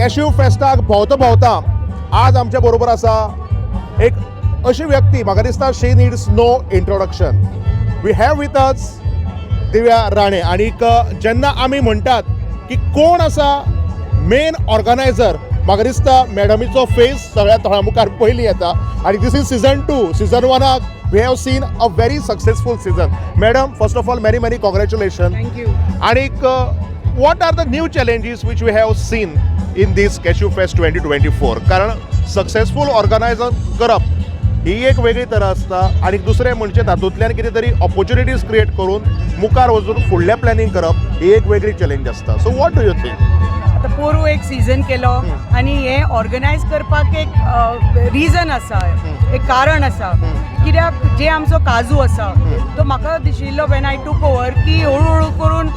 Cashew फेस्ताक भोंवता भोंवता आज आमच्या बरोबर आसा एक अशी व्यक्ती, म्हाका दिसता she needs no introduction. We have with us Divya Rane. आणीक जेन्ना आमी म्हणटात की कोण आसा मेन ऑर्गनायझर, म्हाका दिसता मॅडमीचो फेस सगळ्या दोळ्या मुखार पयलीं येता. आनी this is season 2. Season वनाक we have seen a very successful season. Madam, first of all, many many congratulation. Thank you. आणीक what are the new challenges which we have seen in this Cashew Fest 2024? कारण successful organise करप ही एक वेगळी तरा आसता आनी दुसरें म्हणजे तातूंतल्यान कितें तरी ऑपॉर्च्युनिटीज क्रिएट करून मुखार वचून फुडलें प्लॅनिंग करप ही एक वेगळी चॅलेंज आसता. So what do you think? आतां पोरूं एक सीजन केलो आनी हें ऑर्गनायज करपाक एक रिजन आसा, एक कारण आसा. कित्याक जे आमचो काजू आसा तो म्हाका दिशिल्लो when I took over की हळू हळू करून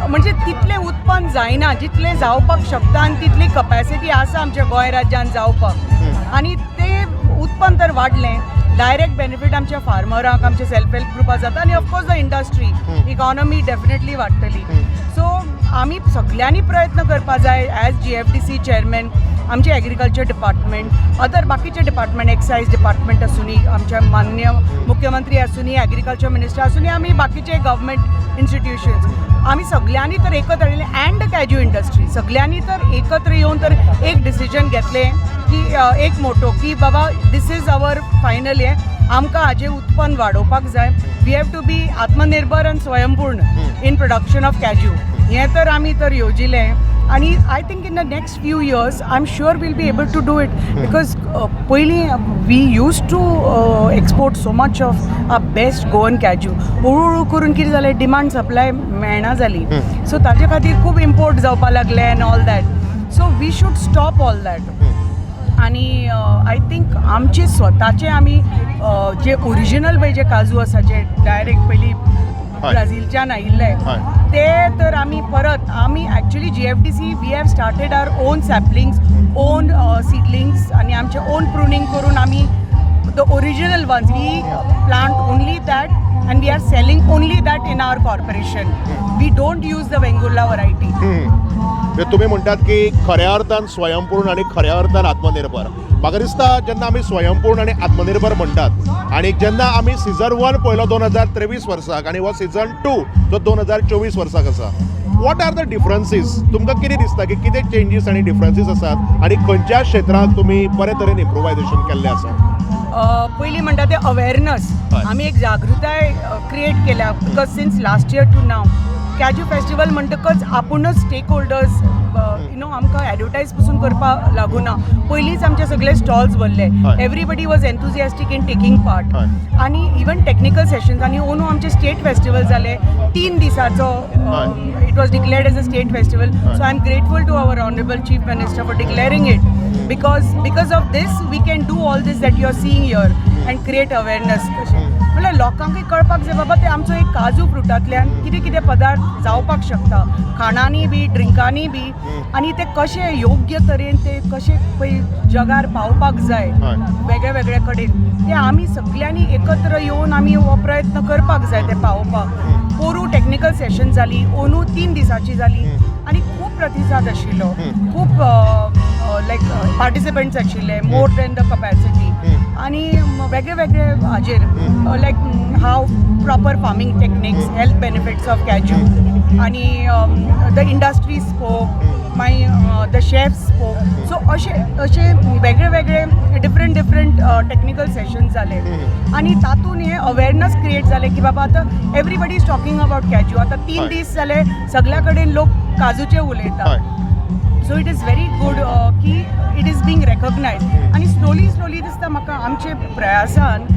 म्हणजे तितलें उत्पन्न जायना जितलें जावपाक शकता आनी तितली कपॅसिटी आसा आमच्या गोंय राज्यान जावपाक. आनी तें उत्पन्न तर वाडलें, डायरेक्ट बेनिफीट आमच्या फार्मरांक, आमच्या सेल्फ हेल्प ग्रुपाक जाता आनी of course the industry, economy definitely वाडटली. सो आमी सगल्यांनी प्रयत्न करपा जाय एज जीएफडीसी चेअरमॅन, आमचे एग्रीकल्चर डिपार्टमेंट, अदर बाकीचे डिपार्टमेंट, एक्सायज डिपार्टमेंट आसूनी, आमचे माननीय मुख्यमंत्री आसूनी, एग्रीकल्चर मिनिस्टर आसूनी, आमी बाकीचे गव्हर्मेंट इन्स्टिट्युशन्स, आमी सगल्यांनी तर एकत्र येयले अँड the cashew industry, सगल्यांनी तर एकत्र येवन तर एक डिसिजन घेतलें की एक मोटो की बाबा, this is our final हें, आमकां हाजें उत्पन्न वाडोवपाक जाय. We have to be आत्मनिर्भर आनी स्वयंपूर्ण इन प्रोडक्शन ऑफ कॅज्यू. हें तर आमी तर येवजिलें आनी I think in the next few years I am sure we'll be able to do it, because पयलीं we used to export so much of a best Goan cashew. हळू हळू करून कितें जालें, डिमांड सप्लाय मेळना जाली, सो ताजे खातीर खूब इम्पोर्ट जावपाक लागले and all that. So we should stop all that. आनी I think आमचे स्वताचे आमी जे ओरिजिनल पळय जे काजू आसा, जे डायरेक्ट पयलीं ब्राझीलच्यान आयिल्ले, ते तर आमी परत आमी actually GFDC, we have started our own saplings, own seedlings आनी आमचे ओन प्रुनींग करून आमी the original ones we plant only that and we are selling only that in our corporation. We don't use the Vengurla variety. म्हणजे तुम्ही म्हणटात की खऱ्या अर्थान स्वयंपूर्ण आणि खऱ्या अर्थान आत्मनिर्भर. म्हाका दिसता जेन्ना आमी स्वयंपूर्ण आणि आत्मनिर्भर म्हणटात आणि जेन्ना आमी सिजन वन पळयलो 2023 वर्साक आनी हो सिजन टू जो 2024 वर्साक आसा, what are the differences? तुमकां कितें दिसता की कितें चेंजीस आनी डिफरन्सीस आसात आनी खंयच्या क्षेत्रांत तुमी बरे तरेन इम्प्रोवायजेशन केल्लें आसा? पयलीं म्हणटा ते अवेरनस. आमी एक जागृताय क्रिएट केल्या, because since last year to now cashew festival म्हणटकच आपुणूच स्टेक होल्डर्स you know आमकां एडवर्टायज पसून करपाक लागूना, पयलींच आमचे सगळे स्टॉल्स भरले. Everybody was enthusiastic in taking part. आनी इवन टेक्निकल सेशन्स आनी अंदू आमचे स्टेट फेस्टिवल जाले 3 दिसाचो. It was declared as a state festival, so I am grateful to our honourable Chief Minister for declaring it, because of this we can do all this that you are seeing here and create awareness. कशें म्हणल्यार लोकांकूय कळपाक जाय बाबा, ते आमचो एक काजू फ्रुटांतल्यान कितें कितें पदार्थ जावपाक शकता, खाणांनी बी, ड्रिंकांनी बी, आनी ते कशे योग्य तरेन ते कशे पळय जगार पावपाक जाय वेगळे वेगळे कडेन, ते आमी सगल्यांनी एकत्र येवन आमी हो प्रयत्न करपाक जाय ते पावोवपाक. पोरूं टॅक्निकल सेशन जाली, अंदू 3 दिसाची जाली आनी खूब प्रतिसाद आशिल्लो, खूब लायक पार्टिसिपंट्स आशिल्ले, मोर दॅन the capacity. आनी वेगळे वेगळे हाजेर, like how proper farming techniques, health benefits of cashew, आनी the industry spoke, मागीर the chef spoke. सो अशे अशे वेगळे वेगळे डिफरंट डिफरंट टेक्निकल सेशन्स जाले आनी तातूंत हें अवेरनस क्रिएट जालें की बाबा, आतां everybody is talking about cashew. आतां 3 दीस जाले, सगल्या कडेन लोक काजूचे उलयता. So it is very good की it is being recognise. आनी स्लोली स्लोली दिसता म्हाका आमचे प्रयासान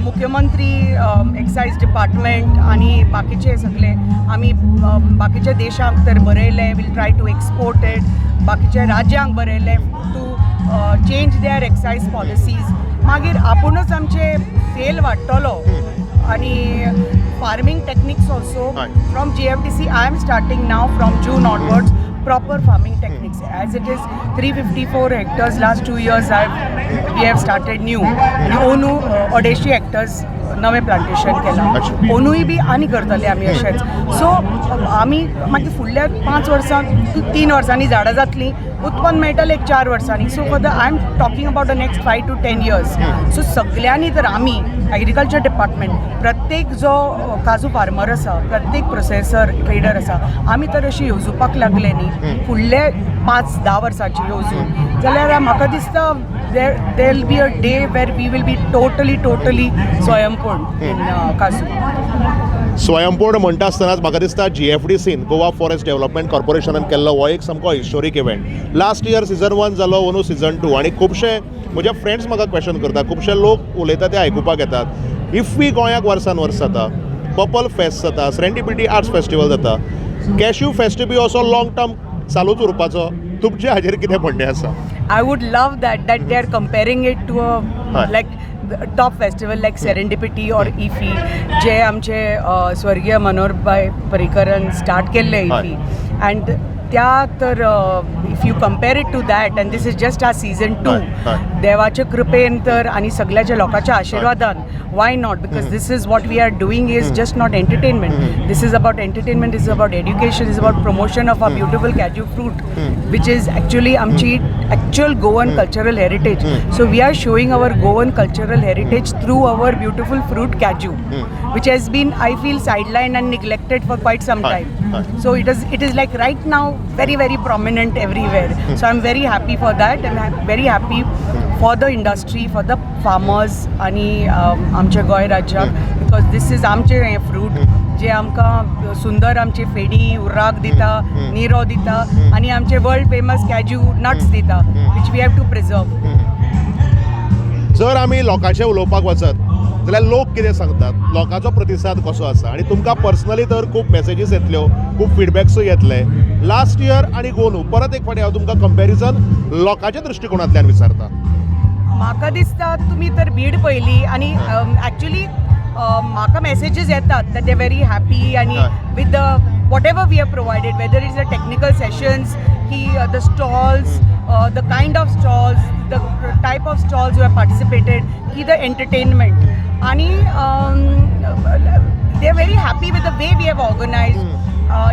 मुख्यमंत्री, एक्सायज डिपार्टमेंट आनी बाकीचे सगळे, आमी बाकीच्या देशांक तर बरयलें, we'll try to export it. बाकीच्या राज्यांक बरयलें to change their excise policies. मागीर आपुणूच आमचे सेल वाडटलो. आनी farming techniques also, from GFDC I am starting now from June onwards proper farming techniques. As it is, 354 hectares last 2 years we have started new. आणि अंदू 250 hectares नवें plantation केलां. अंदूय बी आनी करतले आमी अशेंच. सो आमी मागीर फुडल्या 5 वर्सां, 3 वर्सांनी झाडां जातलीं, उत्पन्न मेळटलें एक 4 वर्सांनी. So for the I am talking about the next 5 to 10 years. So सगल्यांनी तर आमी एग्रीकल्चर डिपार्टमेंट, प्रत्येक जो काजू फार्मर आसा, प्रत्येक प्रोसेसर, ट्रेडर आसा, आमी तर अशी येवजुपाक लागले न्ही फुडले 5-10 वर्सांची येवजून जाल्यार म्हाका दिसता there will be a day where we will be totally totally स्वयंपूर्ण इन काजू. स्वयंपूर्ण म्हणटा आसतनाच म्हाका दिसता जीएफडीसीन, गोवा फॉरेस्ट डेव्हलपमेंट कॉर्पोरेशनान केल्लो हो एक सामको historic event. Last year season one जालो, अंदू सिजन टू. आनी खुबशे म्हजे फ्रेंड्स म्हाका क्वेश्चन करता, खुबशे लोक उलयता ते आयकुपाक येतात. इफ्फी गोंयाक वर्सान वर्स जाता, पर्पल फेस्ट जाता, सेरेंडिपिटी आर्ट्स फेस्टिवल जाता, कॅश्यू फेस्ट बी असो लॉंग टर्म चालूच उरपाचो. तुमचे हाजेर कितें म्हणणें आसा? I would love that they are comparing it to a like the top festival like Serendipity or IFFI, जे आमचे स्वर्गीय मनोहरभाई पर्रीकरान स्टार्ट केल्ले इफी. अँड त्या तर if you compare it to that, and this is just our season two, हय, हय. देवाच्या कृपेन तर आणि सगळ्याच्या लोकांच्या आशिर्वादान, why not? Because this is what we are doing is just not entertainment. This is about entertainment, is about education, is about promotion of our beautiful cashew fruit, which is actually आमची actual Goan cultural heritage. So we are showing our Goan cultural heritage through our beautiful fruit cashew, which has been, I feel, sidelined and neglected for quite some time. So it is like right now very very prominent everywhere. So I'm very happy for that, and I'm very happy for the industry, for the farmers आणि आमच्या गोंय राज्याक, because this is आमचे हें fruit जे आमकां सुंदर आमचे फेणी, उर्राक दिता, निरो दिता आनी आमचे वर्ल्ड फेमस कॅज्यू नट्स दिता, which we have to preserve. जर आमी लोकांचें उलोवपाक वचत जाल्यार लोक कितें सांगतात, लोकांचो प्रतिसाद कसो आसा? आनी तुमकां पर्सनली तर खूब मॅसेजीस येतल्यो, खूब फिडबॅक्सूय येतले. लास्ट इयर आनी अंदू परत एक फावटी हांव तुमकां कंपॅरिजन लोकांच्या दृश्टिकोनांतल्यान विचारता. म्हाका दिसता तुमी तर भीड पळयली आनी एक्चुली म्हाका मॅसेजीस येतात that they very happy आनी with the whatever we have provided, whether it's the technical sessions की the stalls, the kind of stalls, the type of stalls you have participated की the entertainment, आणि they are very happy with the way we have organized.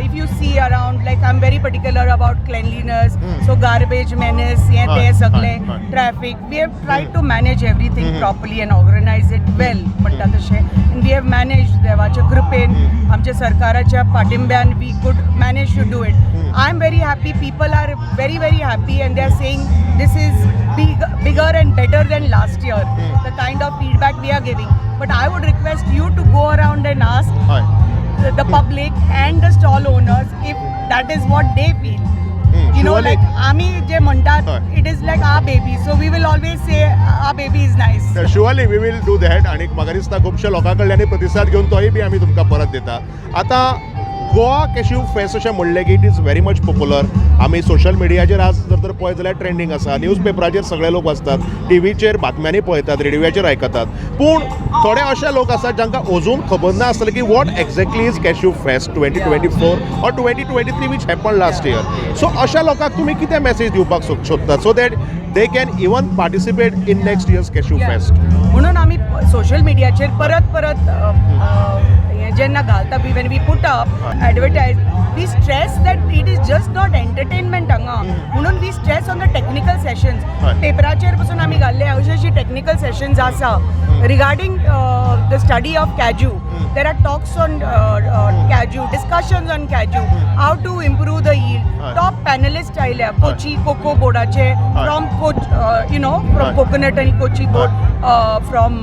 If you see around, like, I'm very particular about cleanliness, so garbage menace हे ते सगळे, हय, हय. Traffic, we have tried to manage everything properly and organize it well म्हणटा तशें, and we have managed. देवाच्या कृपेन, आमच्या सरकाराच्या पाठिंब्यान we could manage to do it. I am very happy, people are very very happy, and they are saying this is big, bigger and better than last year, the kind of feedback we are giving. But I would request you to go around and ask the public and the stall owners if that is what they feel. Like आम्ही जे म्हणतात, it is like our baby, so we will always say our baby is nice. Surely we will do that. आनी म्हाका दिसता खुबश्या लोकां कडल्यान प्रतिसाद घेवन तोय बी आमी तुमकां परत दिता. आतां गोवा कॅश्यू फेस्ट अशें म्हणलें की it is very much popular. आमी सोशल मिडियाचेर आज जर तर पळयत जाल्यार ट्रेंडींग आसा, न्यूज पेपराचेर सगळे लोक वाचतात, टिवीचेर बातम्यांनी पळयतात, रेडियोचेर आयकतात. पूण थोडे अशे लोक आसात जांकां अजून खबर ना आसतलें की what exactly is Cashew Fest 2024 or 2023, which happen last year. So अशा लोकांक तुमी कितें मॅसेज दिवपाक सोदतात so that they can even participate in next year's Cashew Fest? म्हणून आमी सोशल मिडियाचेर परत परत अ, अ, हें जेन्ना घालता, we when we put up advertise, we stress that it is just not entertainment हांगा. म्हणून we stress on the technical sessions. पेपराचेर पसून आमी घाल्ले, अशी अशी टेक्निकल सेशन्स आसा regarding the study of cashew. There are talks on cashew, discussions on cashew, how to improve the yield. Top panelist आयल्या कोची कोको बोर्डाचे, from Koch you know from coconut आनी कोची बोर्ड फ्रॉम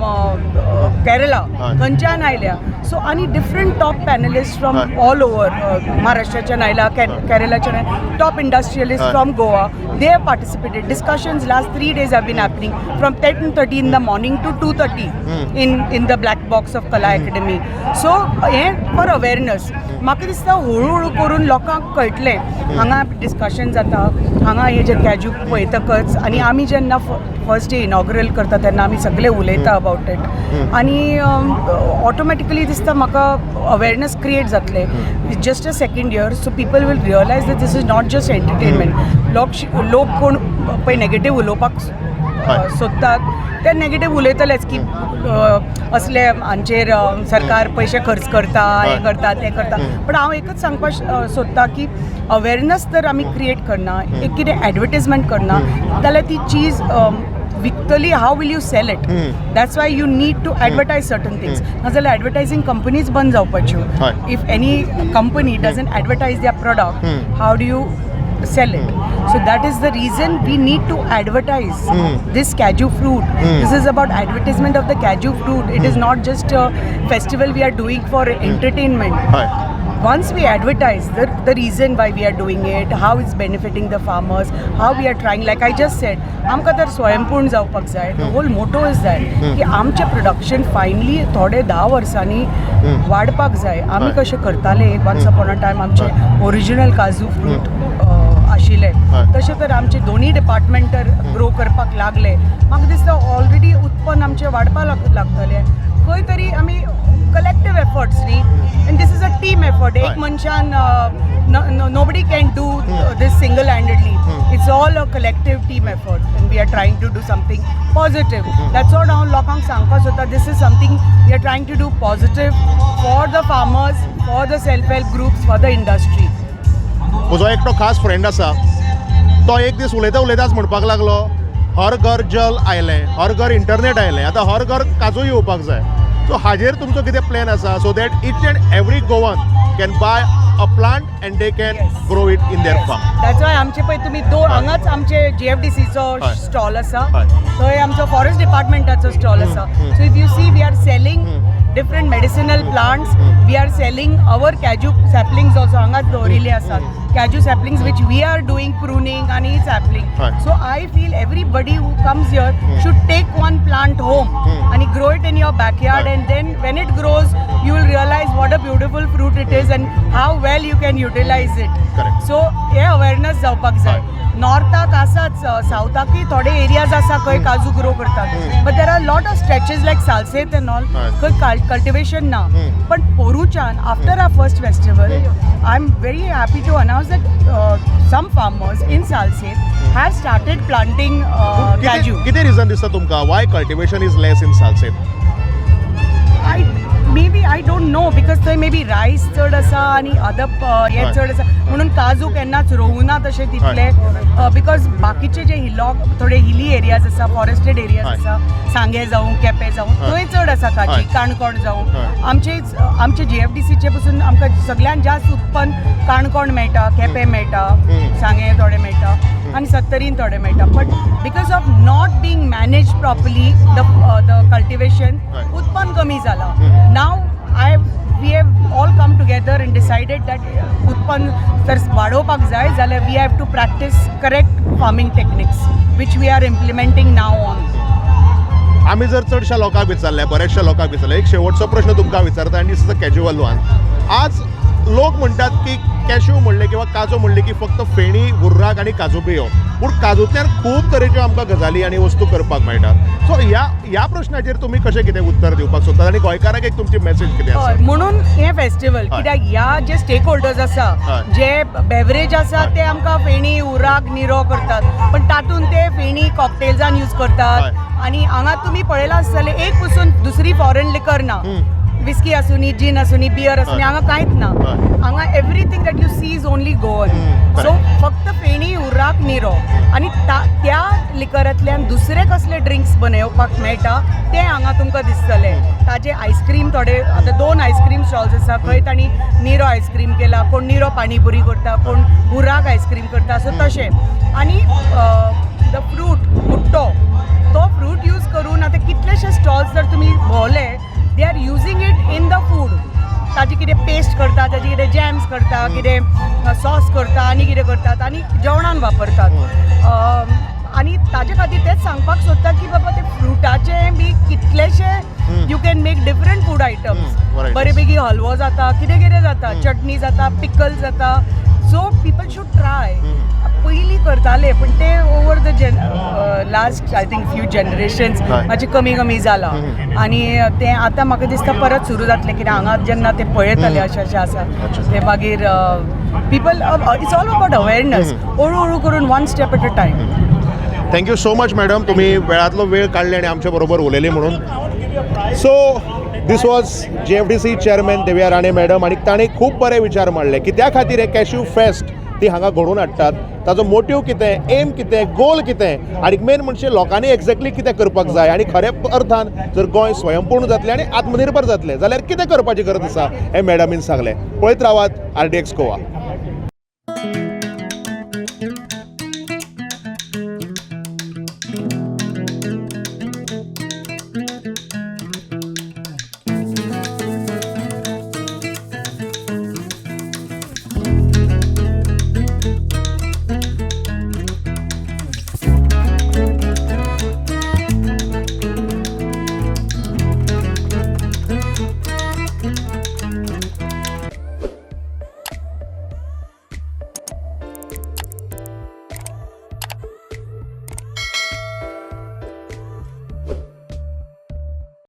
केरला, खंयच्यान आयल्या. So आनी different top panelist from all over, महाराष्ट्राच्यान आयला, केरलाच्यान, top industrialist from Goa, they have participated. Discussions last 3 days have been happening from 10:30 in the morning to 2:30 in the black box of Kala Academy. So हें for awareness. म्हाका दिसता हळू हळू करून लोकांक कळटलें हांगा डिस्कशन जाता, हांगा हे जे कॅज्यू पळयतकच. आनी आमी जेन्ना फर्स्ट डे इनॉग्रल करता तेन्ना आमी सगळे उलयता अबाउट it, आनी ऑटोमॅटिकली दिसता म्हाका अवेरनस क्रिएट जातलें. It's just a second year, so people will realize that this is not just entertainment. लोक लोक कोण पळय नेगेटीव उलोवपाक सोदतात ते नेगेटीव उलयतलेच की असले हांचेर सरकार पयशे खर्च करता, हें करता, तें करता. पण हांव एकच सांगपाक सोदता की अवेरनस तर आमी क्रिएट करना, एक कितें एडवर्टीजमेंट करना जाल्यार ती चीज विकतली. How will you sell it? That's why you need to advertise certain things. नाजाल्यार एडवर्टायझींग कंपनीज बंद जावपाच्यो. If any company doesn't advertise their product, how do you sell it? So that is the reason we need to advertise this cashew fruit. This is about advertisement of the cashew fruit. It is not just a festival we are doing for entertainment. Once we advertise the reason why we are doing it, how it's benefiting the farmers, how we are trying, like I just said, आमकां तर स्वयंपूर्ण जावपाक जाय. The whole motto is that की आमचें production finally थोडे 10 वर्सांनी वाडपाक जाय. आमी कशें करताले वन्स अपॉन अ टायम, आमचे ओरिजिनल काजू फ्रूट आशिल्ले, तशें तर आमचे दोन्ही डिपार्टमेंट तर ग्रो करपाक लागले, म्हाका दिसता ऑलरेडी उत्पन्न आमचें वाडपाक लागतलें. खंय तरी आमी कलेक्टीव एफर्ट्स न्ही, and this is a team effort. एक मनशान, nobody can do this single handedly. It's all a collective team effort and we are trying to do something positive. That's what हांव लोकांक सांगपाक सोदता. This is something we are trying to do positive for the farmers, for the self help groups, for the industry. म्हजो एकटो खास friend आसा, तो एक दीस उलयता उलयताच म्हणपाक लागलो, हर घर जल आयलें, हर घर इंटरनेट आयलें, आतां हर घर काजू येवपाक जाय. सो हाजेर तुमचो कितें प्लॅन आसा so that each and every Goan can buy a plant and they can grow it in their farm? That's why आमचे पळय तुमी दोन हांगाच आमचे जीएफडीसीचो स्टॉल आसा, थंय आमचो फॉरेस्ट डिपार्टमेंटाचो स्टॉल आसा. So if you see, we are selling different medicinal plants, we are selling our cashew saplings also. हांगाच दवरिल्ले आसात cashew saplings which we are doing pruning आनी sapling. So I feel everybody who comes here should take one plant home आणि grow it in your backyard, and then when it grows you will realize what a beautiful fruit it is and how well you can utilize it. So hey awareness जावपाक जाय. नॉर्थाक आसाच, सावथाकूय थोडे areas आसा खंय काजू grow करतात, but there are lot of stretches like Salcete and all खंय cultivation ना. पण पोरूच्यान after our first festival, I am very happy to announce that some farmers in Salcete have started planting cashew. कितें reason दिसता तुमकां why cultivation is less in Salcete? I maybe I don't know, because थंय may be rice चड आसा आनी other हे चड आसा म्हणून काजू केन्नाच रोवना तशें तितले, because बाकीचे जे हिलॉक, थोडे हिली एरियाज आसा, फॉरेस्टेड एरियाज आसा, सांगे जावं, केपें जावं, थंय चड आसा काजी. काणकोण जावं, आमचे आमचे जीएफडीसीचे पसून आमकां सगळ्यात जास्त उत्पन्न काणकोण मेळटा, केपें मेळटा, सांगे थोडे मेळटा आनी सत्तरीन थोडे मेळटा. But because of not being manage properly the cultivation, उत्पन्न कमी जाला. Now I we have all come together and decided that उत्पन्न जर वाडोवपाक जाय जाल्यार we have to practice correct farming techniques, which we are implementing now on. आमी जर चडश्या लोकांक विचारलें, बऱ्याचशा लोकांक विचारलें, एक शेवटचो प्रश्न तुमकां विचारता आनी is a casual one. आज लोक म्हणटात की कॅश्यू म्हणले किंवा काजू म्हणले की फक्त फेणी, उर्राक आनी काजू बियो, पूण काजूंतल्यान खूब तरेच्यो आमकां गजाली आनी वस्तू करपाक मेळटात. सो ह्या प्रश्नाचेर तुमी कशें कितें उत्तर दिवपाक सोदतात आनी गोंयकारांक एक तुमची मॅसेज कितें आसा? हय, म्हणून हें फेस्टिवल, कित्याक ह्या जे स्टेक होल्डर्स आसा, जे बेवरेज आसा, ते आमकां फेणी, उर्राक, निरो करतात, पण तातूंत ते फेणी कॉकटेल्सान यूज करतात. आनी हांगा तुमी पळयलां आसतलें, एक पसून दुसरी फॉरेन लिकर ना. विस्की आसूनी, जीन आसूनी, बियर आसूनी, हांगा कांयच ना. हांगा everything that you see is only Goan. So फक्त फेणी, उर्राक, निरो आनी त्या लिकरांतल्यान दुसरे कसले ड्रिंक्स बनोवपाक मेळटा ते हांगा तुमकां दिसतले. ताजे आयस्क्रीम थोडे, आतां दोन आयस्क्रीम स्टॉल्स आसा, खंय तांणी निरो आयस्क्रीम केला, कोण निरो पाणीपुरी करता, कोण उर्राक आयस्क्रीम करता. सो तशें आनी the fruit मुट्टो, तो फ्रूट यूज करून आतां कितलेशे स्टॉल्स जर तुमी भोंवले, they are using it in the food. ताजी कितें पेस्ट करता, ताजी कितें जॅम्स करता, कितें सॉस करता आनी कितें करतात आनी जेवणान वापरतात. आनी ताजे खातीर तेच सांगपाक सोदता की बाबा ते फ्रुटाचे बी कितलेशे you can make different food items. Varieties. बरे पैकी हलवो जाता, कितें कितें जाता, चटणी जाता, पिकल जाता. So people should try. पयलीं करताले, पण ते over the gen last, I think, few generations मातशें कमी कमी जाला आनी तें आतां म्हाका दिसता परत सुरू जातलें, कित्याक हांगा जेन्ना ते पळयतले अशें अशें आसा ते मागीर people, it's all about awareness, हळू हळू करून, one step at a time. Thank you so much, madam. तुमी वेळांतलो वेळ काडले आनी आमच्या बरोबर उलयली म्हणून. So this was GFDC chairman Divya Rane madam आनी ताणें खूब बरे विचार मांडले की त्या खातीर हे कॅश्यू फेस्ट ती हांगा घडोवन हाडटात, ताजो मोटीव कितें, एम कितें, गोल कितें आनी मेन म्हणजे लोकांनी एक्झॅक्टली कितें करपाक जाय आनी खऱ्या अर्थान जर गोंय स्वयंपूर्ण जातलें आनी आत्मनिर्भर जातलें जाल्यार कितें करपाची गरज आसा हें मॅडमीन सांगलें. पळयत रावात आरडीएक्स गोवा.